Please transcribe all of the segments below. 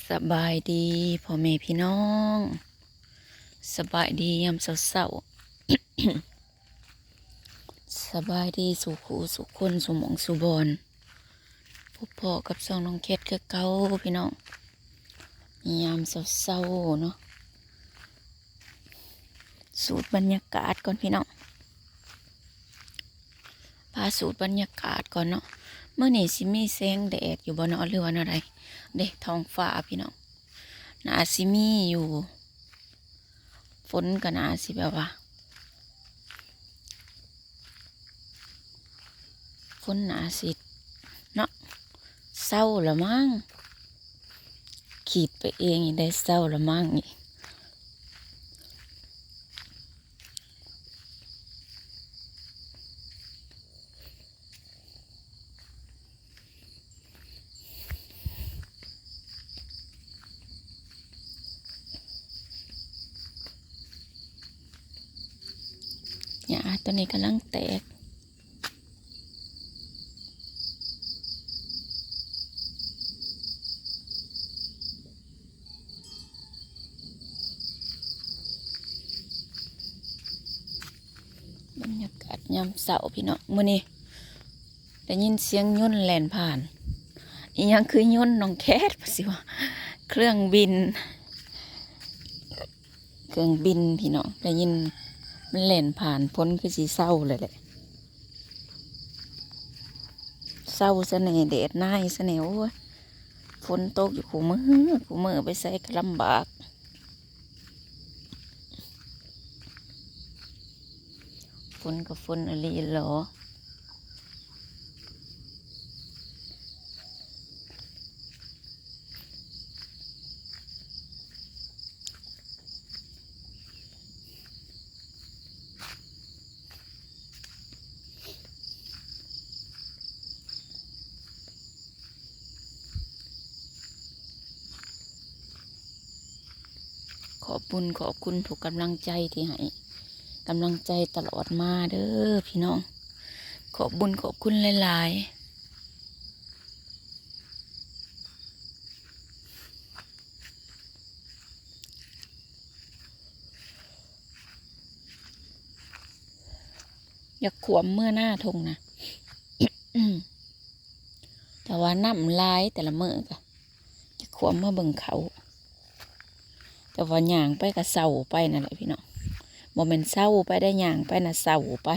ສະບາຍດີພໍ່ແມ່ພີ່ນ້ອງ ສະບາຍດີຍາມເຊົ້າໆ ສະບາຍດີສູ່ຄູ່ສູ່ຄົນ ສູ່ໝ່ອງສູ່ບ່ອນ. ພົບພໍ້ກັບຊ່ອງນ້ອງແຄດຄືເກົ່າພີ່ນ້ອງ ຍາມເຊົ້າໆເນາະ. ສູດບັນຍາກາດກ່ອນພີ່ນ້ອງ ພາສູດບັນຍາກາດກ່ອນເນາະ. ມື້ນີ້ຊິມີແສງແດດຢູ່ບໍ່ເນາະ ຫຼືວ່າແນວໃດ? ເດ້ ທ້ອງຟ້າພີ່ນ້ອງ ໜ້າຊິມີຢູ່ ຝົນກໍໜ້າຊິແບບວ່າ ຝົນໜ້າຊິເນາະ ເຊົາລະມັ້ງ ຄິດໄປເອງໄດ້ ເຊົາລະມັ້ງນີ້. ຫຍ້າຕົວນີ້ກຳລັງແຕກ ບັນຍາກາດຍາມເຊົ້າພີ່ນ້ອງ ມື້ນີ້ໄດ້ຍິນສຽງຍົນແລ່ນຜ່ານ. ອີຫຍັງຄືຍົນນ້ອງແຄດ ວ່າຊິວ່າ ເຄື່ອງບິນ ເຄື່ອງບິນພີ່ນ້ອງ ໄດ້ຍິນມັນແລ່ນຜ່ານ. ຝົນຄືຊິເຊົາແລ້ວແຫຼະ ເຊົາຊະແດ່ ແດດນາຍຊະແດ່. ໂອ້ຍ ຝົນຕົກຢູ່ຄູ່ມື້ ຄູ່ມື້ ໄປໃສກໍລຳບາກ. ຝົນກໍຝົນອີ່ຫຼີຫຼໍ. ຂອບບຸນຂອບຄຸນທຸກກຳລັງໃຈທີ່ໃຫ້ກຳລັງໃຈຕະຫຼອດມາເດີພີ່ນ້ອງ ຂອບບຸນຂອບຄຸນຫຼາຍໆ. ຢາກຂວມເມືອນາທົ່ງນະ ແຕ່ວ່ານ້ຳຫຼາຍແຕ່ລະມື້ກະຢາກຂວມເມືອເບິ່ງເຂົ້າ ແຕ່ວ່າຍ່າງໄປກະເຊົາໄປນັ້ນແຫຼະພີ່ນ້ອງ ບໍ່ແມ່ນເຊົາໄປໄດ້ ຍ່າງໄປນະເຊົາໄປ.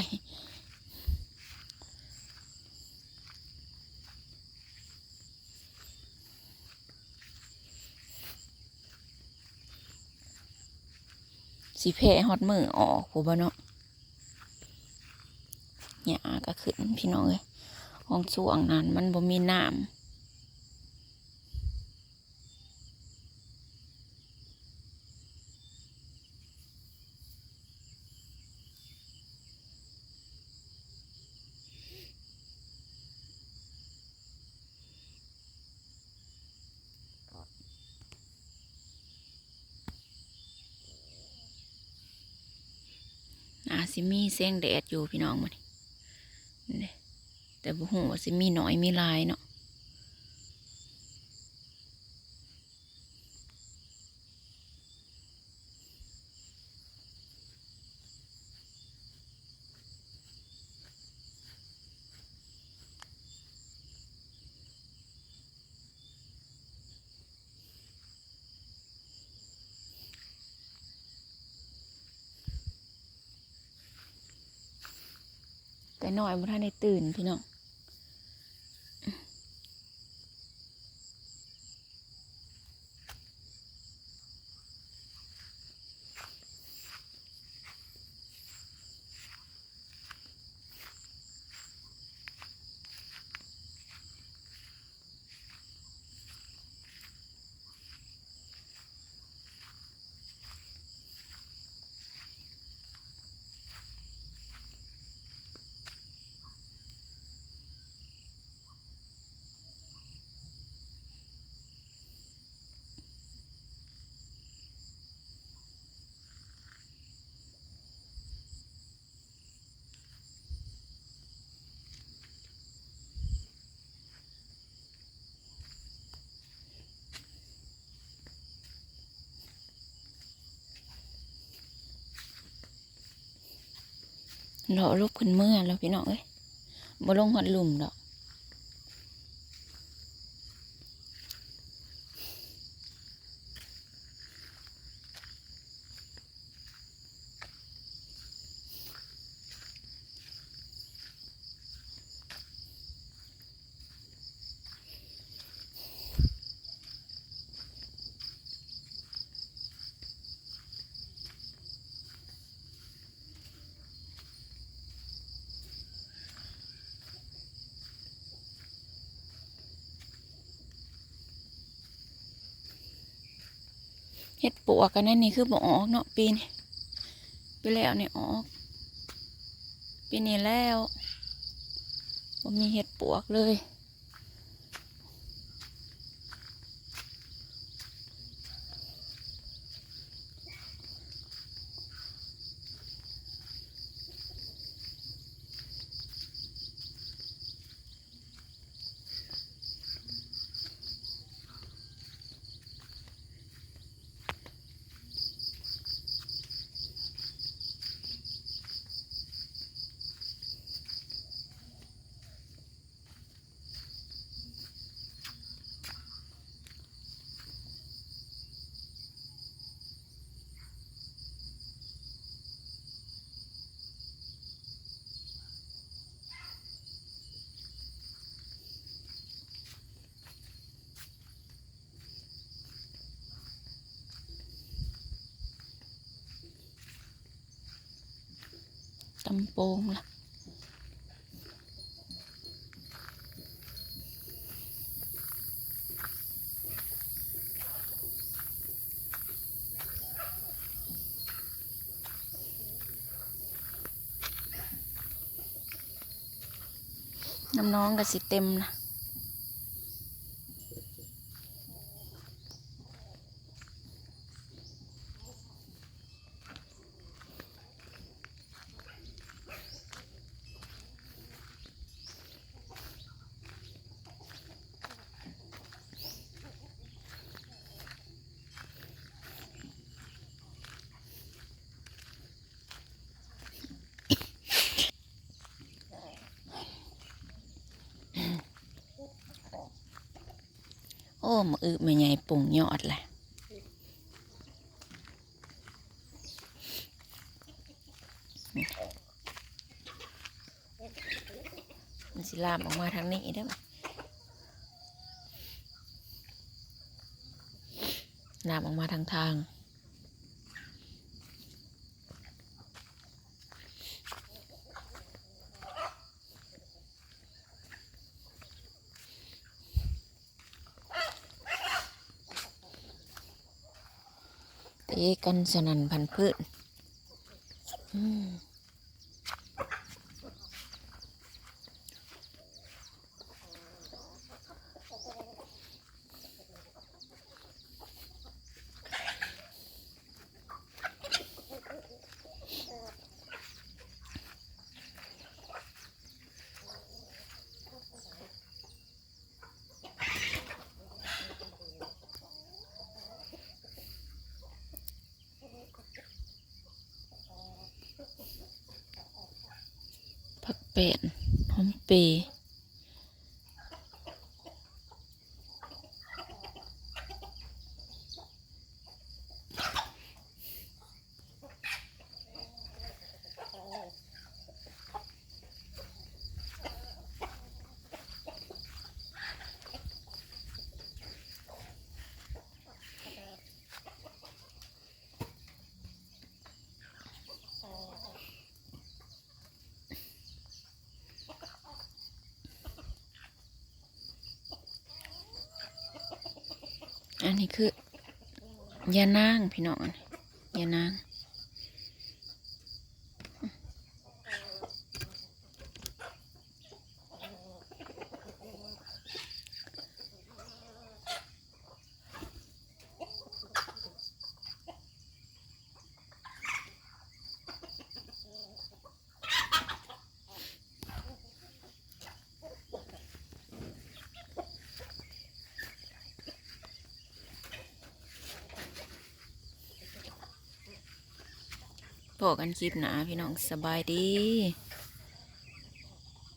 ຊິແຜ່ຮອດມື້ອອກພຸ້ນບໍ່ເນາະ ຫຍ້າກະຂຶ້ນພີ່ນ້ອງເອີຍ ຂອງຊ່ວງນັ້ນມັນບໍ່ມີນ້ຳ. ໜ້າຊິມີແສງແດດຢູ່ພີ່ນ້ອງມື້ນີ້ ນີ້ ແຕ່ບໍ່ຮູ້ວ່າຊິມີໜ້ອຍມີຫຼາຍເນາະ. ແຕ່ນ້ອຍບໍ່ທັນໄດ້ຕື່ນພີ່ນ້ອງ. ເ ເລາະຫຼົບຂຶ້ນເມືອແລ້ວພີ່ນ້ອງເອີຍ ບໍ່ລົງຮອດລຸ່ມດອກ. ເຫັດປວກອັນນັ້ນນີ້ຄືບໍ່ອອກເນາະ ປີນີ້ ປີແລ້ວນີ້ອອກ ປີນີ້ແລ້ວບໍ່ມີເຫັດປວກເລີຍ. ຕຳໂປງລະ ນ້ຳໜອງກໍຊິເຕັມລະ. ໂອ້ ໝາກອຶແມ່ໃຫຍ່ປຸ້ງຍອດແຫຼະ ມັນຊິລາມອອກມາທາງນີ້ເດີ້ ລາມອອກມາທາງທາງ. ເຕະກັນສະໜັ່ນພັນພືນ ອືມ. ຜັກແປ້ນ ຫອມເປ. ອັນນີ້ຄືຢານາງພີ່ນ້ອງ ອັນນີ້ຢານາງ. ອ ພໍ້ກັນຄລິບໜ້າພີ່ນ້ອງ ສະບາຍດີ.